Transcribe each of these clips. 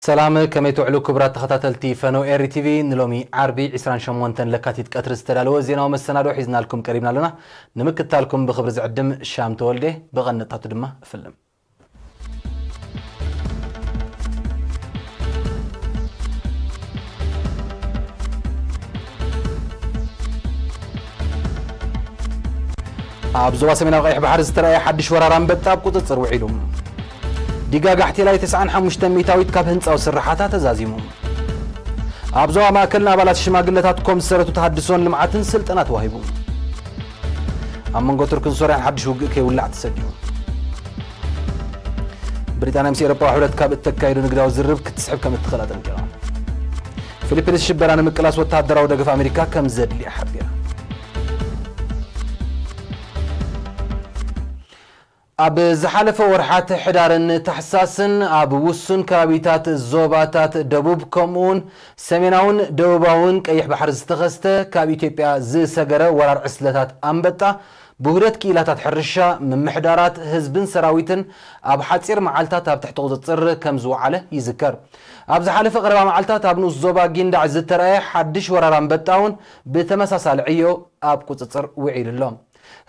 ሰላም፣ ከመይ ትውዕሉ ክቡራት ተኸታተልቲ ፈነው ኤሪ ቲቪ? ንሎሚ ዓርቢ ዕስራን ሸሞንተን ለካቲት ቀትሪ ዝተዳለወ ዜናዊ መሰናዶ ሒዝናልኩም ቀሪብና ኣለና። ንምክታልኩም ብኽብሪ ዝዕድም ሻም ተወልዴ፣ ብቐንጣቱ ድማ እፍልም። ኣብ ዞባ ሰሜናዊ ቀይሕ ባሕሪ ዝተረኣየ ሓድሽ ወራር ኣንበጣ ኣብ ቁጽጽር ውዒሉ። ዲጋ ጋሕቴላይ ተስዓን ሓሙሽተን ሚእታዊት ካብ ህንጻዊ ስራሓታ ተዛዚሙ። ኣብ ዞባ ማእከል ንኣባላት ሽማግለታት ኮም ዝሰረቱ ተሃድሶን ልምዓትን ስልጠና ተዋሂቡ። ኣብ መንጎ ቱርክን ሶርያን ሓድሽ ውግእ ከይውላዕ ተሰጊኡ። ብሪጣንያ ምስ ኤውሮጳዊ ሕብረት ካብ እተካይዶ ንግዳዊ ዝርርብ ክትስሕብ ከም እትኽእል ኣጠንቂቓ። ፊሊፒንስ ሽበራ ንምቅላስ ወተሃደራዊ ደገፍ ኣሜሪካ ከም ዘድልያ ሓቢራ። ኣብ ዝሓለፈ ወርሓት ሕዳርን ታሕሳስን ኣብ ውሱን ከባቢታት ዞባታት ደቡብ ከምኡውን ሰሜናውን ደቡባውን ቀይሕ ባሕሪ ዝተኸስተ ካብ ኢትዮጵያ ዝሰገረ ወራር ዕስለታት ኣንበጣ ብውህደት ክኢላታት ሕርሻ፣ ምምሕዳራት፣ ህዝብን ሰራዊትን ኣብ ሓጺር መዓልታት ኣብ ትሕቲ ቁጽጽር ከም ዝወዓለ ይዝከር። ኣብ ዝሓለፈ ቀረባ መዓልታት ኣብ ንኡስ ዞባ ጊንዳዕ ዝተረኣየ ሓድሽ ወራር ኣንበጣ እውን ብተመሳሳሊ ዕዮ ኣብ ቁጽጽር ውዒሉ ኣሎ።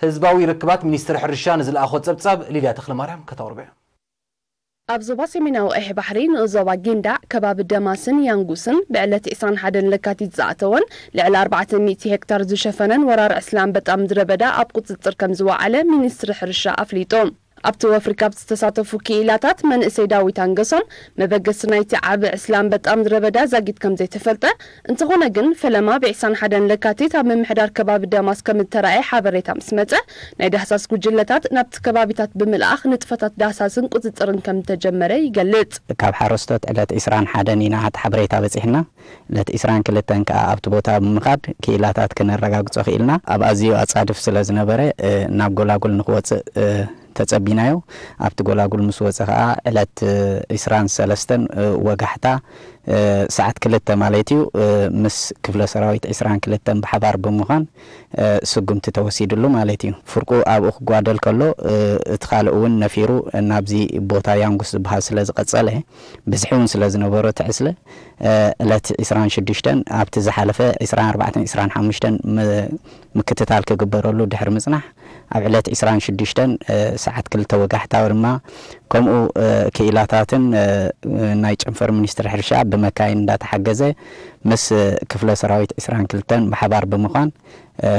ህዝባዊ ርክባት ሚኒስትሪ ሕርሻ ንዝለኣኾ ጸብጻብ ሊድያ ተኽለማርያም ከተቕርቦ እያ። ኣብ ዞባ ሰሜናዊ ቀይሕ ባሕሪ ንኡስ ዞባ ጊንዳዕ ከባቢ ደማስን ያንጉስን ብዕለት ዕስራን ሓደን ለካቲት ዝኣተወን ልዕሊ ኣርባዕተ ሚእቲ ሄክታር ዝሸፈነን ወራር ዕስለ ኣንበጣ ምድረ በዳ ኣብ ቁጽጽር ከም ዝወዓለ ሚኒስትሪ ሕርሻ ኣፍሊጡ። ኣብቲ ወፍሪ ካብ ዝተሳተፉ ክኢላታት መንእሰይ ዳዊት ኣንገሶም፣ መበገሲ ናይቲ ዓቢ ዕስለ ኣንበጣ ምድረ በዳ ዛጊት ከም ዘይተፈልጠ፣ እንተኾነ ግን ፈለማ ብ ዕስራን ሓደን ለካቲት ኣብ ምምሕዳር ከባቢ ደማስ ከም እተራእየ ሓበሬታ ምስ መጸ፣ ናይ ዳህሳስ ጉጅለታት ናብቲ ከባቢታት ብምልኣኽ ንጥፈታት ዳህሳስን ቁጽጽርን ከም እተጀመረ ይገልጽ። ካብ ሓረስቶት ዕለት ዕስራን ሓደን ኢና እቲ ሓበሬታ በጺሕና። ዕለት ዕስራን ክልተን ከኣ ኣብቲ ቦታ ብምኻድ ክኢላታት ክነረጋግጾ ክኢልና። ኣብ ኣዝዩ ኣጻድፍ ስለ ዝነበረ፣ እ፣ ናብ ጎላጉል ንኽወጽእ፣ እ፣ ተጸቢናዮ። ኣብቲ ጎላጉል ምስ ወጸ ከኣ ዕለት፣ እ፣ ዕስራን ሰለስተን፣ እ፣ ወጋሕታ፣ እ፣ ሰዓት ክልተ ማለት እዩ፣ እ፣ ምስ ክፍለ ሰራዊት ዕስራን ክልተን ብሓባር ብምዃን፣ እ፣ ስጉምቲ ተወሲድሉ ማለት እዩ። ፍርቁ ኣብኡ ክጓደል ከሎ፣ እ፣ እቲ ካልእ እውን ነፊሩ ናብዚ ቦታ ያንጉስ ዝበሃል ስለ ዝቐጸለ፣ ብዝሒ እውን ስለ ዝነበሮ እቲ ዕስለ፣ እ፣ ዕለት ዕስራን ሽዱሽተን ኣብቲ ዝሓለፈ ዕስራን ኣርባዕተን ዕስራን ሓሙሽተን ም-፣ ምክትታል ክግበረሉ ድሕሪ ምጽናሕ፣ ኣብ ዕለት ዕስራን ሽዱሽተን፣ እ፣ ሰዓት ክልተ ወጋሕታ ድማ ከምኡ፣ እ፣ ክኢላታትን፣ እ፣ ናይ ጨንፈር ሚኒስትሪ ሕርሻ ብመካይን እንዳተሓገዘ ምስ፣ እ፣ ክፍለ ሰራዊት ዕስራን ክልተን ብሓባር ብምዃን፣ እ፣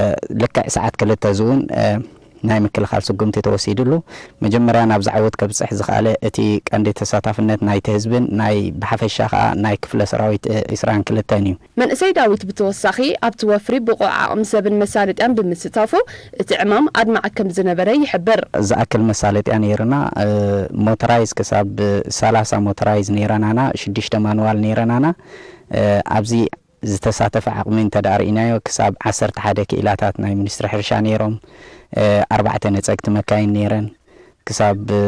ልክዕ ሰዓት ክልተ እዚ እውን፣ እ፣ ናይ ምክልኻል ስጉምቲ ተወሲድሉ። መጀመርያ ናብዚ ዓወት ከብጽሕ ዝኸኣለ እቲ ቀንዲ ተሳታፍነት ናይቲ ህዝብን ናይ ብሓፈሻ ከኣ ናይ ክፍለ ሰራዊት፣ እ፣ ዕስራን ክልተን እዩ። መንእሰይ ዳዊት ብተወሳኺ ኣብቲ ወፍሪ ብቑዕ ዓቕሚ ሰብን መሳለጥያን ብምስታፉ እቲ ዕማም ኣድማዒ ከም ዝነበረ ይሕብር። ዝኣክል መሳለጥያ ነይርና፣ እ፣ ሞተራይዝ ክሳብ ሰላሳ ሞተራይዝ ነይረናና፣ ሽዱሽተ ማኑዋል ነይረናና። እ፣ ኣብዚ ዝተሳተፈ ዓቕሚ እንተ ደኣ ርኢናዮ፣ ክሳብ ዓሰርተ ሓደ ክኢላታት ናይ ሚኒስትሪ ሕርሻ ነይሮም፣ እ፣ ኣርባዕተ ነጸግቲ መካይን ነይረን፣ ክሳብ፣ እ፣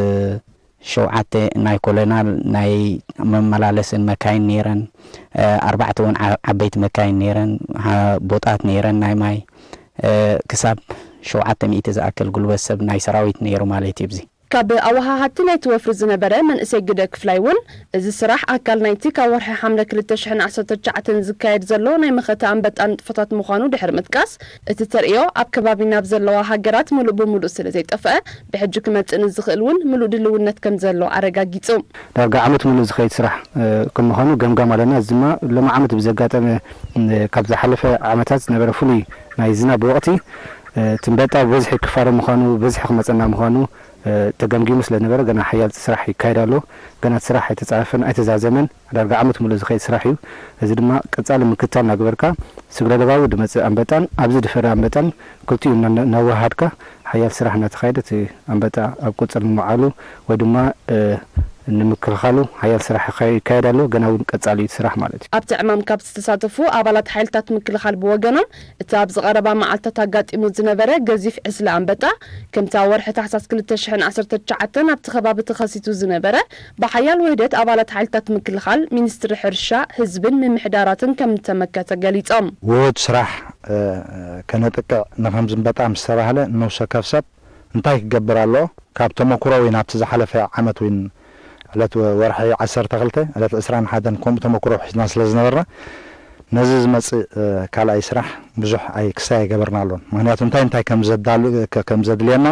ሸውዓተ ናይ ኮሎናል ናይ መመላለስን መካይን ነይረን፣ እ፣ ኣርባዕተ እውን ዓ-፣ ዓበይቲ መካይን ነይረን፣ ሃ-፣ ቦጣት ነይረን ናይ ማይ፣ እ፣ ክሳብ ሸውዓተ ሚእቲ ዝኣክል ጉልበት ሰብ ናይ ሰራዊት ነይሩ ማለት እዩ። እዚ ካብ ኣወሃሃድቲ ናይቲ ወፍሪ ዝነበረ መንእሰይ ግደ ክፍላይ እውን፣ እዚ ስራሕ ኣካል ናይቲ ካብ ወርሒ ሓምለ ክልተ ሽሕን ዓሰርተ ትሽዓተን ዝካየድ ዘሎ ናይ መኸተ ኣንበጣ ንጥፈታት ምዃኑ ድሕሪ ምጥቃስ፣ እቲ ተርእዮ ኣብ ከባቢና ኣብ ዘለዋ ሃገራት ምሉእ ብምሉእ ስለ ዘይጠፍአ፣ ብሕጂ ክመጽእ ንዝኽእል እውን ምሉእ ድልውነት ከም ዘሎ ኣረጋጊጹ። ዳርጋ ዓመት ምሉእ ዝኸይድ ስራሕ፣ እ፣ ከም ምዃኑ ገምጋም ኣለና። እዚ ድማ ሎሚ ዓመት ብዘጋጠመ፣ እ፣ ካብ ዝሓለፈ ዓመታት ዝነበረ ፍሉይ ናይ ዝናብ ወቕቲ፣ እ፣ እቲ ኣንበጣ ብብዝሒ ክፋረ ምዃኑ፣ ብብዝሒ ክመጸና ምዃኑ፣ እ፣ ተገምጊሙ ስለ ዝነበረ፣ ገና ሓያል ስራሕ ይካየድ ኣሎ። ገና እቲ ስራሕ ኣይተጻፈፈን፣ ኣይተዛዘመን። ዳርጋ ዓመት ሙሉእ ዝኸይድ ስራሕ እዩ። እዚ ድማ ቀጻሊ ምክትታል እናገበርካ፣ ስግረ-ዶባዊ ዝመጽእ ኣንበጣን ኣብዚ ዝፈሪ ኣንበጣን ክልቲኡ እና-፣ እናወሃሃድካ ሓያል ስራሕ እናተኻየደ፣ እቲ ኣንበጣ ኣብ ቁጽር ንምውዓሉ ወይ ድማ፣ እ፣ ንምክልኻሉ ሓያል ስራሕ ይኸ-፣ ይካየድ ኣሎ። ገና እውን ቀጻሊ እዩ እቲ ስራሕ ማለት እዩ። ኣብቲ ዕማም ካብ ዝተሳተፉ ኣባላት ሓይልታት ምክልኻል ብወገኖም፣ እቲ ኣብ ዝቐረባ መዓልታት ኣጋጢሙ ዝነበረ ገዚፍ ዕስለ ኣንበጣ፣ ከምቲ ኣብ ወርሒ ታሕሳስ ክልተ ሽሕን ዓሰርተ ትሽዓተን ኣብቲ ከባቢ ተኸሲቱ ዝነበረ፣ ብሓያል ውህደት ኣባላት ሓይልታት ምክልኻል፣ ሚኒስትሪ ሕርሻ፣ ህዝብን ምምሕዳራትን ከም እተመከተ ገሊጾም። ውሁድ ስራሕ፣ እ፣ ከነጥቅዕ ንኸምዚ ኣንበጣ ምስ ተባህለ፣ ነፍሲ ወከፍ ሰብ እንታይ ክገብር ኣለዎ? ካብ ተመኩሮ እውን ኣብቲ ዝሓለፈ ዓመት እውን ዕለት ወርሒ ዓሰርተ ክልተ ዕለት ዕስራን ሓደን ከምኡ ተመክሮ ሒዝና ስለ ዝነበርና ነዚ ዝመጽእ ካልኣይ ስራሕ ብዙሕ ኣይ ክሳይ ኣይገበርናሉን። ምክንያቱ እንታይ እንታይ ከም ዘድልየና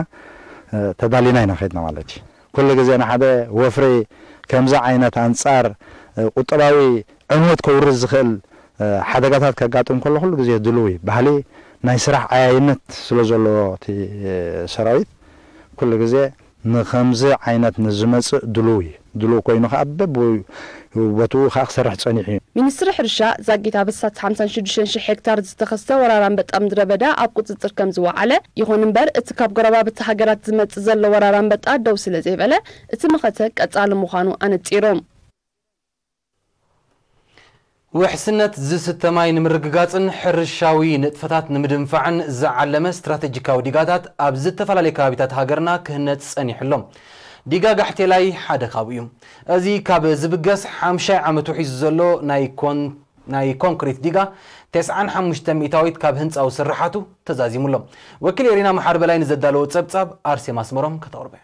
ተዳሊና ኢና ከድና ማለት እዩ። ኩሉ ግዜ ንሓደ ወፍሪ ከምዚ ዓይነት ኣንጻር ቁጠባዊ ዕንወት ከውርድ ዝኽእል ሓደጋታት ከጋጥም ከሎ ኩሉ ግዜ ድልው እዩ። ባህሊ ናይ ስራሕ ዓያይነት ስለ ዘለዎ እቲ ሰራዊት ኩሉ ግዜ ንኸምዚ ዓይነት ንዝመጽእ ድልው እዩ። ድልው ኮይኑ ከዓ በብቦትኡ ከዓ ክሰርሕ ጸኒሑ እዩ። ሚኒስትሪ ሕርሻ ዛጊት ኣብ ኣስታት ሓምሳን ሽዱሽተን ሽሕ ሄክታር ዝተኸስተ ወራር ኣንበጣ ምድረ በዳ ኣብ ቁፅፅር ከም ዝወዓለ፣ ይኹን እምበር እቲ ካብ ጎረባብቲ ሃገራት ዝመፅእ ዘሎ ወራር ኣንበጣ ደው ስለ ዘይበለ እቲ መኸተ ቀፃሊ ምዃኑ ኣነፂሮም። ውሕስነት ዝስተ ማይ ንምርግጋፅን ሕርሻዊ ንጥፈታት ንምድንፋዕን ዝዓለመ ስትራተጂካዊ ዲጋታት ኣብ ዝተፈላለዩ ከባቢታት ሃገርና ክህነፅ ፀኒሑ ኣሎ። ዲጋ ጋሕቴላይ ሓደ ካብኡ እዩ። እዚ ካብ ዝብገስ ሓምሻይ ዓመቱ ሒዙ ዘሎ ናይ ኮን ናይ ኮንክሪት ዲጋ ተስዓን ሓሙሽተ ሚእታዊት ካብ ህንፃዊ ስርሓቱ ተዛዚሙ ኣሎ። ወኪል ኤሪና መሓር በላይ ንዘዳለዎ ፀብፃብ ኣርሴማ ኣስመሮም ከተቕርቦ እያ።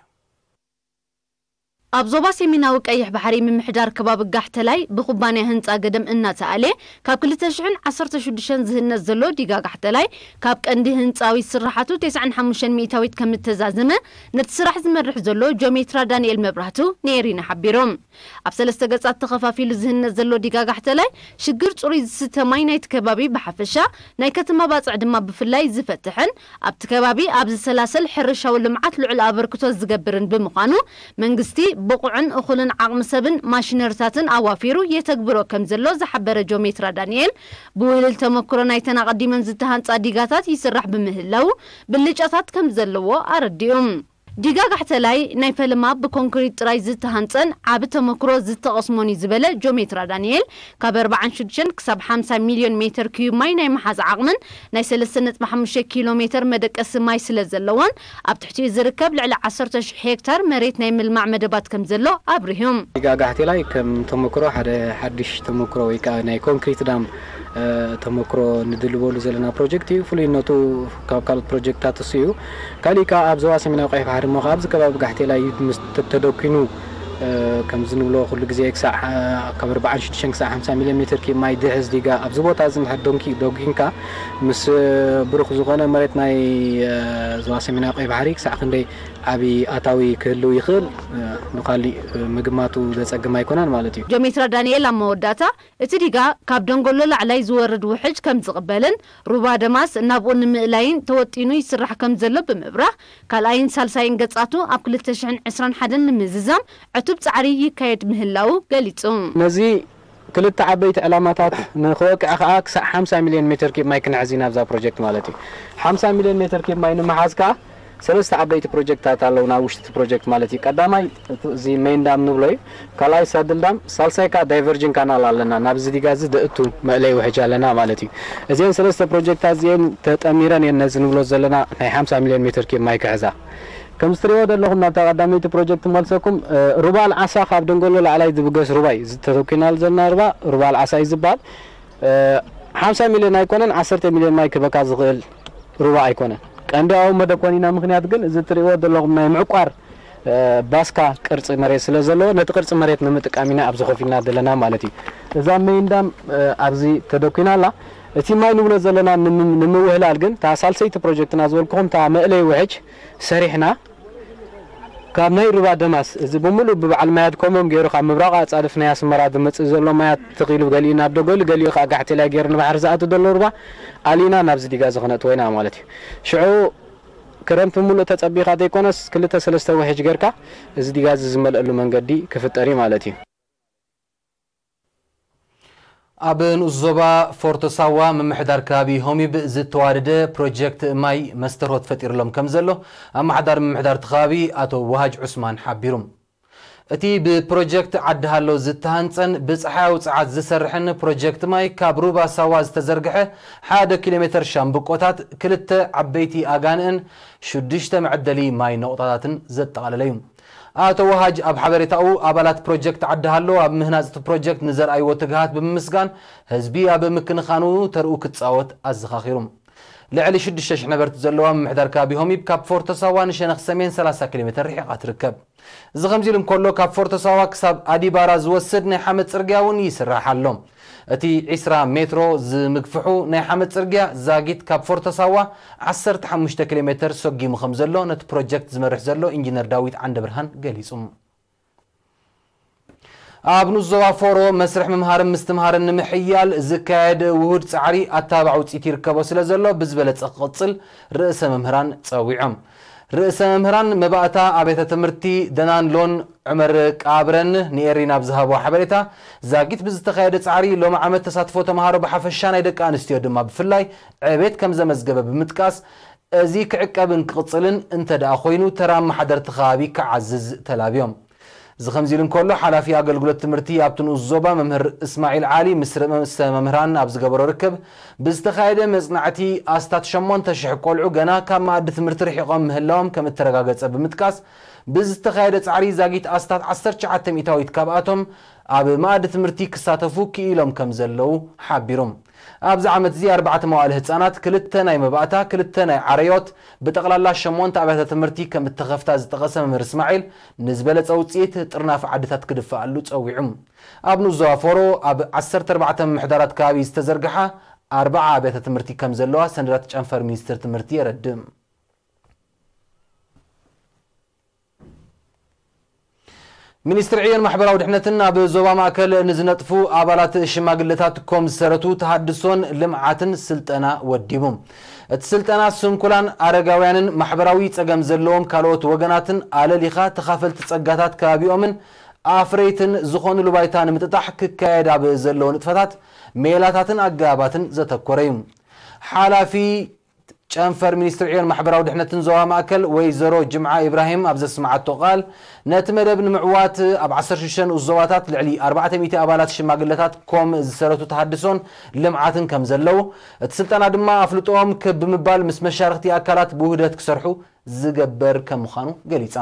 ኣብ ዞባ ሰሜናዊ ቀይሕ ባሕሪ ምምሕዳር ከባቢ ጋሕተላይ ብኩባንያ ህንፃ ገደም እናተኣልየ ካብ ክልተ ሽሕን ዓሰርተ ሽዱሽተን ዝህነፅ ዘሎ ዲጋ ጋሕተላይ ካብ ቀንዲ ህንፃዊ ስርሓቱ ተስዓን ሓሙሽተን ሚእታዊት ከም እተዛዘመ ነቲ ስራሕ ዝመርሕ ዘሎ ጆሜትራ ዳንኤል መብራህቱ ንኤሪና ሓቢሮም። ኣብ ሰለስተ ገፃት ተኸፋፊሉ ዝህነፅ ዘሎ ዲጋ ጋሕተላይ ሽግር ፅሩይ ዝስተ ማይ ናይቲ ከባቢ ብሓፈሻ ናይ ከተማ ባፅዕ ድማ ብፍላይ ዝፈትሕን ኣብቲ ከባቢ ኣብ ዝሰላሰል ሕርሻዊ ልምዓት ልዑል ኣበርክቶ ዝገብርን ብምዃኑ መንግስቲ ብቑዕን እኹልን ዓቕሚ ሰብን ማሽነሪታትን ኣዋፊሩ የተግብሮ ከም ዘሎ ዝሓበረ ጆሜትራ ዳንኤል ብውህልል ተመክሮ ናይተን ኣቐዲመን ዝተሃንፃ ዲጋታት ይስራሕ ብምህላው ብልጫታት ከም ዘለዎ ኣረዲኡ። ዲጋ ጋሕተላይ ናይ ፈለማ ብኮንክሪት ጥራይ ዝተሃንጸን ዓቢ ተመክሮ ዝተቐስሞን እዩ ዝበለ ጆሜትራ ዳንኤል፣ ካብ ኣርብዓን ሽዱሽተን ክሳብ ሓምሳ ሚልዮን ሜትር ኪዩብ ማይ ናይ ምሓዝ ዓቕምን ናይ ሰለስተ ነጥቢ ሓሙሽተ ኪሎ ሜትር መደቀሲ ማይ ስለ ዘለዎን ኣብ ትሕቲኡ ዝርከብ ልዕሊ ዓሰርተ ሽሕ ሄክታር መሬት ናይ ምልማዕ መደባት ከም ዘሎ ኣብሪሁ። ዲጋ ጋሕቴላይ ከም ተመክሮ ሓደ ሓድሽ ተመክሮ ወይ ከዓ ናይ ኮንክሪት ዳም ተመክሮ ንድልበሉ ዘለና ፕሮጀክት እዩ። ፍሉይነቱ ካብ ካልኦት ፕሮጀክትታት እሱ እዩ። ካሊእ ከዓ ኣብ ዞባ ሰሜናዊ ቀይሕ ባሕሪ እሞ ከዓ ኣብዚ ከባቢ ጋሕቴላይ ምስ ተደኪኑ ከምዚ ንብሎ ኩሉ ግዜ ክሳዕ ካብ ኣርብዓን ሽዱሽተን ክሳዕ ሓምሳ ሚልዮን ሜትር ኪብ ማይ ድሕዝ ዲጋ ኣብዚ ቦታ እዚ እንድሕር ዶንኪ ዶጊንካ ምስ ብሩኽ ዝኾነ መሬት ናይ ዞባ ሰሜናዊ ቀይሕ ባሕሪ ክሳዕ ክንደይ ዓብዪ ኣታዊ ክህልው ይኽእል ንኻሊእ ምግማቱ ዘጸግም ኣይኮነን ማለት እዩ። ጆሜትራ ዳንኤል ኣብ መወዳእታ እቲ ዲጋ ካብ ደንጎሎ ላዕላይ ዝወርድ ውሕጅ ከም ዝቕበልን ሩባ ደማስ ናብኡ ንምእላይን ተወጢኑ ይስራሕ ከም ዘሎ ብምብራህ ካልኣይን ሳልሳይን ገጻቱ ኣብ ክልተ ሽሕን ዕስራን ሓደን ንምዝዛም ዕቱብ ጻዕሪ ይካየድ ምህላዉ ገሊጹ። ነዚ ክልተ ዓበይቲ ዕላማታት ንክወቅዕ ከዓ ክሳዕ ሓምሳ ሚልዮን ሜትር ኪብ ማይ ክነሕዝ ኢና ኣብዛ ፕሮጀክት ማለት እዩ። ሓምሳ ሚልዮን ሜትር ኪብ ማይ ንምሓዝ ከዓ ሰለስተ ዓበይቲ ፕሮጀክትታት ኣለዉ ናብ ውሽጢ እቲ ፕሮጀክት ማለት እዩ። ቀዳማይ እዚ ሜን ዳም ንብሎ እዩ። ካልኣይ ሳድል ዳም፣ ሳልሳይ ከዓ ዳይቨርጅን ካናል ኣለና ናብዚ ዲጋ እዚ ደእቱ መእለይ ውሕጅ ኣለና ማለት እዩ። እዚአን ሰለስተ ፕሮጀክትታት እዚአን ተጠሚረን እየን ነዚ ንብሎ ዘለና ናይ ሓምሳ ሚልዮን ሜትር ኪብ ማይ ክሕዛ። ከምዚ ትሪእዎ ዘለኹም ናብታ ቀዳመይቲ ፕሮጀክት መልሰኩም ሩባ ኣልዓሳ ካብ ደንጎሎ ላዕላይ ዝብገስ ሩባ እዩ። እዚ ተተኪናሉ ዘለና ሩባ ሩባ ኣልዓሳ እዩ ዝበሃል። ሓምሳ ሚልዮን ኣይኮነን ዓሰርተ ሚልዮን ማይ ክበካ ዝኽእል ሩባ ኣይኮነን። ቀንዲ ኣብኡ መደኮኒና ምኽንያት ግን እዚ እትሪእዎ ዘለኹም ናይ ምዕቋር ባስካ ቅርፂ መሬት ስለ ዘለዎ ነቲ ቅርፂ መሬት ንምጥቃም ኢና ኣብዚ ኮፍ ኢልና ዘለና ማለት እዩ። እዛ ሜይን ዳም ኣብዚ ተደኩና ኣላ። እቲ ማይ ንብሎ ዘለና ንምውህላል ግን እታ ሳልሰይቲ ፕሮጀክትና ዝበልኩኹም እታ መእለይ ውሕጅ ሰሪሕና ካብ ናይ ሩባ ደማስ እዚ ብምሉእ ብበዓል ማያት ኮሞም ገይሩ ካብ ምብራቕ ኣፃድፍ ናይ ኣስመራ ዝመፅእ ዘሎ ማያት ትኺሉ ገሊኡ ናብ ደጎል ገሊኡ ከዓ ጋሕቴላይ ገይሩ ንባሕሪ ዝኣቱ ዘሎ ሩባ ኣሊና ናብዚ ዲጋ ዝኽነእትዎ ኢና ማለት እዩ። ሽዑ ክረምቲ ሙሉእ ተፀቢኻ ዘይኮነስ ክልተ ሰለስተ ውሕጅ ጌርካ እዚ ዲጋ እዚ ዝመልአሉ መንገዲ ክፍጠር እዩ ማለት እዩ። ኣብ ንኡስ ዞባ ፎርቶ ሳዋ ምምሕዳር ከባቢ ሆሚብ ዝተዋደደ ፕሮጀክት ማይ መስተርሆት ፈጢርሎም ከም ዘሎ ኣመሓዳሪ ምምሕዳር እቲ ከባቢ ኣቶ ወሃጅ ዑስማን ሓቢሩ። እቲ ብፕሮጀክት ዓዲ ሃሎ ዝተሃንጸን ብጸሓያዊ ጸዓት ዝሰርሕን ፕሮጀክት ማይ ካብ ሩባ ሳዋ ዝተዘርግሐ ሓደ ኪሎ ሜተር ሻምብቆታት ክልተ ዓበይቲ ኣጋንእን ሽዱሽተ መዐደሊ ማይ ነቑጣታትን ዘጠቓለለ እዩ። ኣቶ ወሃጅ ኣብ ሓበሬታኡ ኣባላት ፕሮጀክት ዓዲ ሃሎ ኣብ ምህናፅ እቲ ፕሮጀክት ንዘርኣይዎ ትግሃት ብምምስጋን ህዝቢ ኣብ ምክንኻኑ ተርኡ ክፃወት ኣዘኻኺሩ። ልዕሊ ሽዱሽተ ሽሕ ነበርቲ ዘለዋ ምምሕዳር ከባቢ ሆሚብ ካብ ፎርቶ ሳዋ ንሸነኽ ሰሜን ሰላሳ ኪሎ ሜተር ርሒቓ ትርከብ። እዚ ከምዚ ኢሉ እንከሎ፣ ካብ ፎርቶ ሳዋ ክሳብ ኣዲባራ ዝወስድ ናይ ሓመድ ጽርግያ እውን ይስራሕ ኣሎ። እቲ ዒስራ ሜትሮ ዝምግፍሑ ናይ ሓመድ ጽርግያ ዛጊት ካብ ፎርቶ ሳዋ ዓሰርተ ሓሙሽተ ኪሎ ሜተር ሰጊሙ ከም ዘሎ ነቲ ፕሮጀክት ዝመርሕ ዘሎ ኢንጂነር ዳዊት ዓንደብርሃን ገሊጹ። ኣብ ንኡስ ዞባ ፎሮ መስርሕ ምምሃርን ምስትምሃርን ንምሕያል ዝካየድ ውሁድ ጻዕሪ ኣተባባዕ ውጽኢት ይርከቦ ስለ ዘሎ ብዝበለጸ ክቕጽል ርእሰ መምህራን ጸዊዖም። ርእሰ መምህራን መባእታ ኣብያተ ትምህርቲ ደናንሎን ዑመር ቃብረን ንኤሪና ኣብ ዝሃብዎ ሓበሬታ፣ ዛጊት ብዝተኻየደ ጻዕሪ ሎሚ ዓመት ተሳትፎ ተምሃሮ ብሓፈሻ ናይ ደቂ ኣንስትዮ ድማ ብፍላይ ዕቤት ከም ዘመዝገበ ብምጥቃስ፣ እዚ ክዕቀብን ክቕጽልን እንተ ደኣ ኮይኑ ተራ ኣመሓደርቲ ከባቢ ክዓዝዝ ተላብዮም። እዚ ከምዚ ኢሉ እንከሎ፣ ሓላፊ ኣገልግሎት ትምህርቲ ኣብቲ ንኡስ ዞባ መምህር እስማዒል ዓሊ ምስ ርእሰ መምህራን ኣብ ዝገበሮ ርክብ፣ ብዝተኻየደ መጽናዕቲ ኣስታት ሸሞንተ ሽሕ ቆልዑ ገና ካብ መኣዲ ትምህርቲ ርሒቖም ምህላዎም ከም እተረጋገጸ ብምጥቃስ፣ ብዝተኻየደ ጻዕሪ ዛጊት ኣስታት ዓሰርተ ትሽዓተ ሚእታዊት ካብኣቶም ኣብ መኣዲ ትምህርቲ ክሳተፉ ክኢሎም ከም ዘለዉ ሓቢሩ። ኣብዚ ዓመት እዚ ኣርባዕተ መዋእለ ህጻናት፣ ክልተ ናይ መባእታ፣ ክልተ ናይ ዓረዮት፣ ብጠቕላላ ሸሞንተ ኣብያተ ትምህርቲ ከም እተኸፍታ ዝጠቐሰ መምህር እስማዒል፣ ንዝበለጸ ውጽኢት ጥርናፍ ዓድታት ክድፈኣሉ ጸዊዑ። ኣብ ንኡስ ዞባ ፎሮ ኣብ ዓሰርተ ኣርባዕተ ምምሕዳራት ከባቢ ዝተዘርግሓ ኣርብዓ ኣብያተ ትምህርቲ ከም ዘለዋ ሰነዳት ጨንፈር ሚኒስትሪ ትምህርቲ የረድእ። ሚኒስትሪ ዕዮን ማሕበራዊ ድሕነትን ኣብ ዞባ ማእከል ንዝነጥፉ ኣባላት ሽማግለታት ኮም ዝሰረቱ ተሃድሶን ልምዓትን ስልጠና ወዲቡ። እቲ ስልጠና ስንኩላን ኣረጋውያንን ማሕበራዊ ጸገም ዘለዎም ካልኦት ወገናትን ኣለሊኻ ተኻፈልቲ ጸጋታት ከባቢኦምን ኣፍረይትን ዝኾኑሉ ባይታ ንምጥጣሕ ክካየድ ኣብ ዘለዎ ንጥፈታት ሜላታትን ኣገባባትን ዘተኮረ እዩ። ሓላፊ ጨንፈር ሚኒስትሪ ዕዮን ማሕበራዊ ድሕነትን ዞባ ማእከል ወይዘሮ ጅምዓ ኢብራሂም ኣብ ዘስምዓቶ ቃል፣ ነቲ መደብ ንምዕዋት ኣብ ዓሰርተ ሽዱሽተ ንኡስ ዞባታት ልዕሊ ኣርባዕተ ሚእቲ ኣባላት ሽማግለታት ኮም ዝሰረቱ ተሃድሶን ልምዓትን ከም ዘለዉ፣ እቲ ስልጠና ድማ ኣፍልጦኦም ክብ ብምባል ምስ መሻርኽቲ ኣካላት ብውህደት ክሰርሑ ዝገብር ከም ምዃኑ ገሊጻ።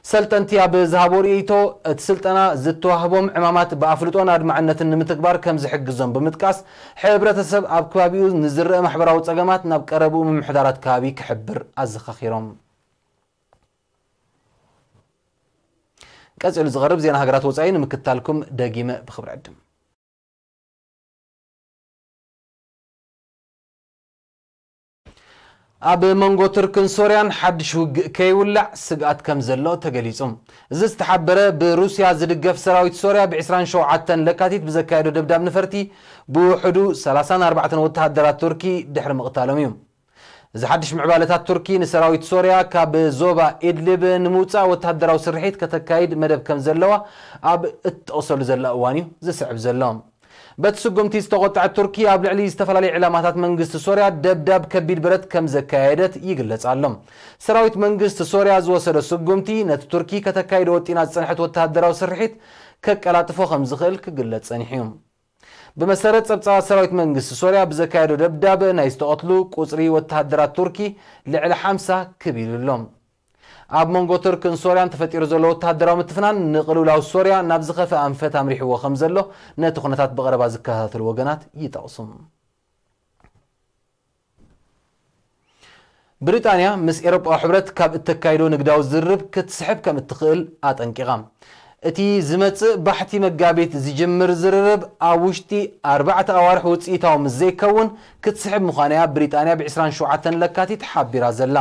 ሰልጠንቲ ኣብ ዝሃቦ ርእይቶ፣ እቲ ስልጠና ዝተዋህቦም ዕማማት ብኣፍልጦን ኣድማዕነትን ንምትግባር ከም ዝሕግዞም ብምጥቃስ፣ ሕብረተሰብ ኣብ ከባቢኡ ንዝረአ ማሕበራዊ ጸገማት ናብ ቀረብኡ ምምሕዳራት ከባቢ ክሕብር ኣዘኻኺሮም። ቀጺሉ ዝቐርብ ዜና ሃገራት ወጻኢ ንምክትታልኩም ደጊመ ብኽብሪ ዕድም። ኣብ መንጎ ቱርክን ሶርያን ሓድሽ ውግእ ከይውላዕ ስግኣት ከም ዘሎ ተገሊጹ። እዚ ዝተሓበረ ብሩስያ ዝድገፍ ሰራዊት ሶርያ ብ ዕስራን ሸውዓተን ለካቲት ብዘካየዶ ደብዳብ ነፈርቲ ብውሕዱ ሰላሳን ኣርባዕተን ወተሃደራት ቱርኪ ድሕሪ ምቕታሎም እዩ። እዚ ሓድሽ ምዕባለታት ቱርኪ ንሰራዊት ሶርያ ካብ ዞባ ኢድሊብ ንምውጻእ ወተሃደራዊ ስርሒት ከተካይድ መደብ ከም ዘለዋ ኣብ እትጠቕሰሉ ዘላ እዋን እዩ ዝስዕብ ዘሎ። በቲ ስጉምቲ ዝተቖጥዐት ቱርኪ ኣብ ልዕሊ ዝተፈላለዩ ዕላማታት መንግስቲ ሶርያ ደብዳብ ከቢድ ብረት ከም ዘካየደት ይግለጽ ኣሎ። ሰራዊት መንግስቲ ሶርያ ዝወሰዶ ስጉምቲ ነቲ ቱርኪ ከተካይዶ ወጢና ዝጸንሐት ወተሃደራዊ ስርሒት ከቀላጥፎ ከም ዝኽእል ክግለጽ ጸኒሑ እዩ። ብመሰረት ጸብጻባት ሰራዊት መንግስቲ ሶርያ ብዘካየዶ ደብዳብ ናይ ዝተቐትሉ ቁጽሪ ወተሃደራት ቱርኪ ልዕሊ ሓምሳ ክብ ኢሉ ኣሎ። ኣብ መንጎ ቱርክን ሶርያን ተፈጢሩ ዘሎ ወተሃደራዊ ምትፍናን ንቅልውላው ሶርያ ናብ ዝኸፍአ ኣንፈት ኣምሪሕዎ ከም ዘሎ ነቲ ኩነታት ብቐረባ ዝከታተሉ ወገናት ይጠቕሱ። ብሪጣንያ ምስ ኤውሮጳዊ ሕብረት ካብ እተካይዶ ንግዳዊ ዝርርብ ክትስሕብ ከም እትኽእል ኣጠንቂቓ። እቲ ዝመጽእ ባሕቲ መጋቢት ዝጅምር ዝርርብ ኣብ ውሽጢ ኣርባዕተ ኣዋርሕ ውጽኢታዊ ምስ ዘይከውን ክትስሕብ ምዃና እያ ብሪጣንያ ብ ዕስራን ሸውዓተን ለካቲት ሓቢራ ዘላ።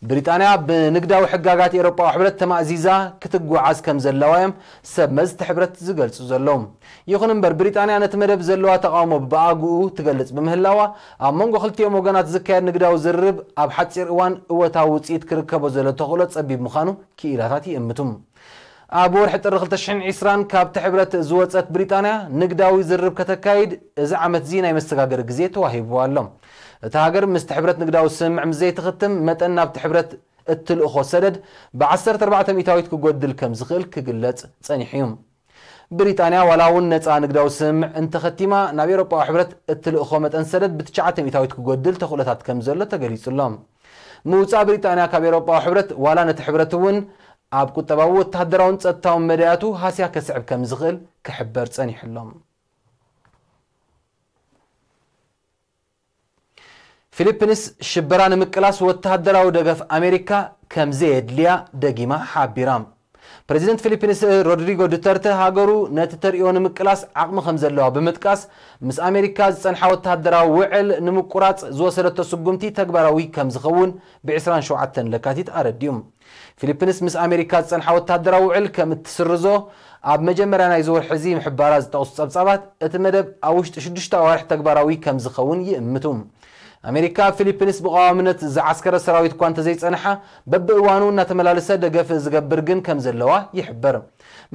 ብሪጣንያ ብንግዳዊ ሕጋጋት ኤውሮጳዊ ሕብረት ተማእዚዛ ክትጓዓዝ ከም ዘለዋ እዮም ሰብ መዚ እቲ ሕብረት ዝገልጹ ዘለዉ። ይኹን እምበር፣ ብሪጣንያ ነቲ መደብ ዘለዋ ተቓውሞ ብኣግኡ ትገልጽ ብምህላዋ፣ ኣብ መንጎ ክልቲኦም ወገናት ዝካየድ ንግዳዊ ዝርርብ ኣብ ሓጺር እዋን እወታዊ ውጽኢት ክርከቦ ዘሎ ተኽእሎ ጸቢብ ምዃኑ ክኢላታት ይእምቱ። ኣብ ወርሒ ጥሪ ክልተ ሽሕን ዕስራን ካብቲ ሕብረት ዝወጸት ብሪጣንያ ንግዳዊ ዝርርብ ከተካይድ እዚ ዓመት እዚ ናይ መሰጋገሪ ግዜ ተዋሂብዋ ኣሎ። እታ ሃገር ምስቲ ሕብረት ንግዳዊ ስምምዕ ምስ ዘይትኽትም መጠን ናብቲ ሕብረት እትልእኾ ሰደድ ብ ዓሰርተ ኣርባዕተ ሚእታዊት ክጎድል ከም ዝኽእል ክግለጽ ጸኒሑ እዩ። ብሪጣንያ ዋላ እውን ነጻ ንግዳዊ ስምምዕ እንተኸቲማ፣ ናብ ኤውሮጳዊ ሕብረት እትልእኾ መጠን ሰደድ ብትሽዓተ ሚእታዊት ክጎድል ተኽእሎታት ከም ዘሎ ተገሊጹ ኣሎ። ምውጻእ ብሪጣንያ ካብ ኤውሮጳዊ ሕብረት ዋላ ነቲ ሕብረት እውን ኣብ ቁጠባዊ፣ ወተሃደራውን ጸጥታውን መዳያቱ ሃስያ ከስዕብ ከም ዝኽእል ክሕበር ጸኒሑ ኣሎ። ፊሊፒንስ ሽበራ ንምቅላስ ወተሃደራዊ ደገፍ ኣሜሪካ ከም ዘየድልያ ደጊማ ሓቢራ። ፕሬዚደንት ፊሊፒንስ ሮድሪጎ ዱተርተ ሃገሩ ነቲ ተርእዮ ንምቅላስ ዓቕሚ ከም ዘለዋ ብምጥቃስ፣ ምስ ኣሜሪካ ዝጸንሓ ወተሃደራዊ ውዕል ንምቁራጽ ዝወሰደቶ ስጉምቲ ተግባራዊ ከም ዝኸውን ብ ዕስራን ሸውዓተን ለካቲት ኣረዲኡ። ፊሊፒንስ ምስ ኣሜሪካ ዝጸንሓ ወተሃደራዊ ውዕል ከም እትስርዞ ኣብ መጀመርያ ናይዚ ወርሒ እዚ ምሕባራ ዝጠቕሱ ጸብጻባት፣ እቲ መደብ ኣብ ውሽጢ ሽዱሽተ ኣዋርሕ ተግባራዊ ከም ዝኸውን ይእምቱ። ኣሜሪካ ኣብ ፊሊፒንስ ብቐዋምነት ዝዓስከረ ሰራዊት እኳ እንተዘይጸንሓ፣ በብእዋኑ እናተመላለሰ ደገፍ ዝገብር ግን ከም ዘለዋ ይሕበር።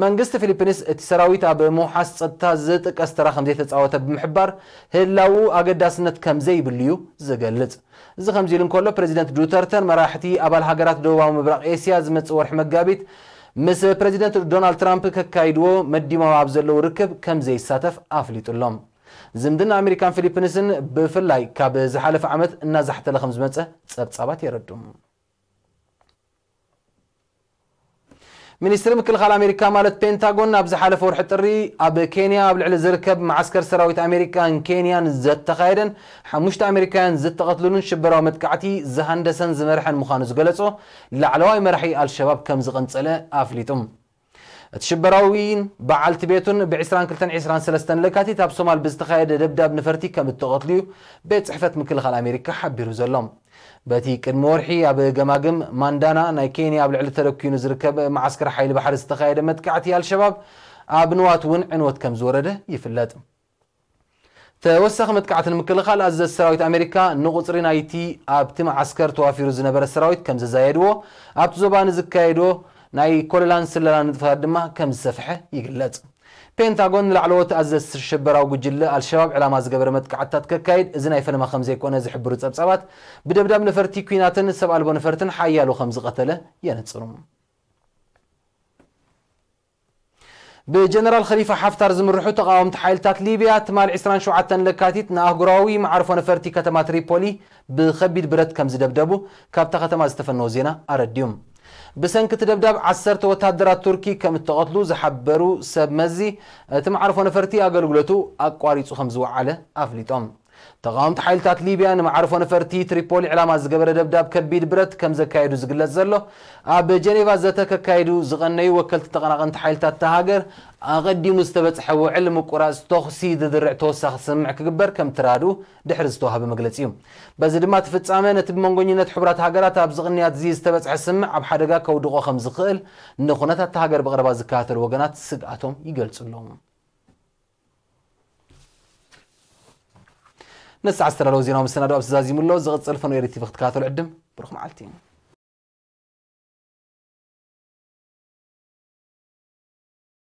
መንግስቲ ፊሊፒንስ እቲ ሰራዊት ኣብ ምውሓስ ጸጥታ ዝጥቀስ ተራ ከም ዘይተጻወተ ብምሕባር፣ ህላው ኣገዳስነት ከም ዘይብሉ እዩ ዝገልጽ። እዚ ከምዚ ኢሉ እንከሎ፣ ፕሬዚደንት ዱተርተን መራሕቲ ኣባል ሃገራት ደቡባዊ ምብራቕ ኤስያ ዝመጽእ ወርሒ መጋቢት ምስ ፕሬዚደንት ዶናልድ ትራምፕ ከካይድዎ መዲሞም ኣብ ዘለዉ ርክብ ከም ዘይሳተፍ ኣፍሊጡ ኣሎ። ዝምድና ኣሜሪካን ፊሊፒንስን ብፍላይ ካብ ዝሓለፈ ዓመት እናዛሕተለ ከም ዝመጸ ጸብጻባት የረዱ። ሚኒስትሪ ምክልኻል ኣሜሪካ ማለት ፔንታጎን ኣብ ዝሓለፈ ወርሒ ጥሪ ኣብ ኬንያ ኣብ ልዕሊ ዝርከብ መዓስከር ሰራዊት ኣሜሪካን ኬንያን ዘተኻየደን ሓሙሽተ ኣሜሪካውያን ዝተቐትሉሉን ሽበራዊ መጥቃዕቲ ዝሃንደሰን ዝመርሐን ምዃኑ ዝገለጾ ላዕለዋይ መራሒ ኣልሸባብ ከም ዝቐንጸለ ኣፍሊጡ። እቲ ሽበራዊን በዓልቲ ቤቱን ብ ዕስራን ክልተን ዕስራን ሰለስተን ለካቲት ኣብ ሶማል ብዝተኻየደ ደብዳብ ነፈርቲ ከም እተቐትሉ እዩ ቤት ጽሕፈት ምክልኻል ኣሜሪካ ሓቢሩ ዘሎ። በቲ ቅድሚ ወርሒ ኣብ ገማግም ማንዳና ናይ ኬንያ ኣብ ልዕሊ ተደኪኑ ዝርከብ መዓስከር ሓይሊ ባሕሪ ዝተኻየደ መጥቃዕቲ ኣልሸባብ ኣብ ንዋት እውን ዕንወት ከም ዝወረደ ይፍለጥ። ተወሳኺ መጥቃዕቲ ንምክልኻል ኣዘዝቲ ሰራዊት ኣሜሪካ ንቑጽሪ ናይቲ ኣብቲ መዓስከር ተዋፊሩ ዝነበረ ሰራዊት ከም ዘዛየድዎ፣ ኣብቲ ዞባ ንዝካየድዎ ናይ ኮለላን ስለላን ንጥፈታት ድማ ከም ዝሰፍሐ ይግለጽ። ፔንታጎን ንላዕለዎት ኣዘዝቲ ሽበራዊ ጉጅለ ኣልሸባብ ዕላማ ዝገበረ መጥቃዕትታት ከካይድ እዚ ናይ ፈለማ ከም ዘይኮነ ዝሕብሩ ጸብጻባት፣ ብደብዳብ ነፈርቲ ኲናትን ሰብ ኣልቦ ነፈርትን ሓያሎ ከም ዝቐተለ የነጽሩ። ብጀነራል ኸሊፋ ሓፍታር ዝምርሑ ተቓወምቲ ሓይልታት ሊብያ ትማል ዕስራን ሸውዓተን ለካቲት ንኣህጉራዊ መዓርፎ ነፈርቲ ከተማ ትሪፖሊ ብኸቢድ ብረት ከም ዝደብደቡ ካብታ ከተማ ዝተፈነወ ዜና ኣረድዩ። ብሰንኪ እቲ ደብዳብ ዓሰርተ ወታደራት ቱርኪ ከም እተቐትሉ ዝሓበሩ ሰብ መዚ፣ እቲ መዓርፎ ነፈርቲ ኣገልግሎቱ ኣቋሪጹ ከም ዝወዓለ ኣፍሊጦም። ተቓወምቲ ሓይልታት ሊብያ ንመዓርፎ ነፈርቲ ትሪፖሊ ዕላማ ዝገበረ ደብዳብ ከቢድ ብረት ከም ዘካየዱ ዝግለጽ ዘሎ፣ ኣብ ጀኔቫ ዘተ ከካይዱ ዝቐነዩ ወከልቲ ተቐናቐንቲ ሓይልታት እታ ሃገር፣ ኣቐዲሙ ዝተበጽሐ ውዕል ምቁራጽ ተኹሲ ዝድርዕ ተወሳኺ ስምምዕ ክግበር ከም ትራድኡ ድሕሪ ዝተዋህበ መግለጺ እዩ። በዚ ድማ እቲ ፍጻመ ነቲ ብመንጎኝነት ሕቡራት ሃገራት ኣብዚ ቅንያት እዚ ዝተበጽሐ ስምምዕ ኣብ ሓደጋ ከውድቖ ከም ዝኽእል ንኹነታት እታ ሃገር ብቐረባ ዝከታተሉ ወገናት ስግኣቶም ይገልጹ ኣለዉ። ነዚ ሰዓት ዝተዳለወ ዜናዊ መሰናዶ ኣብዚ ዛዚሙ ኣሎ። ዝቕጽል ፈነወ ኤሪ ቲቪ ክትከታተሉ ዕድም። ብሩኽ መዓልቲ።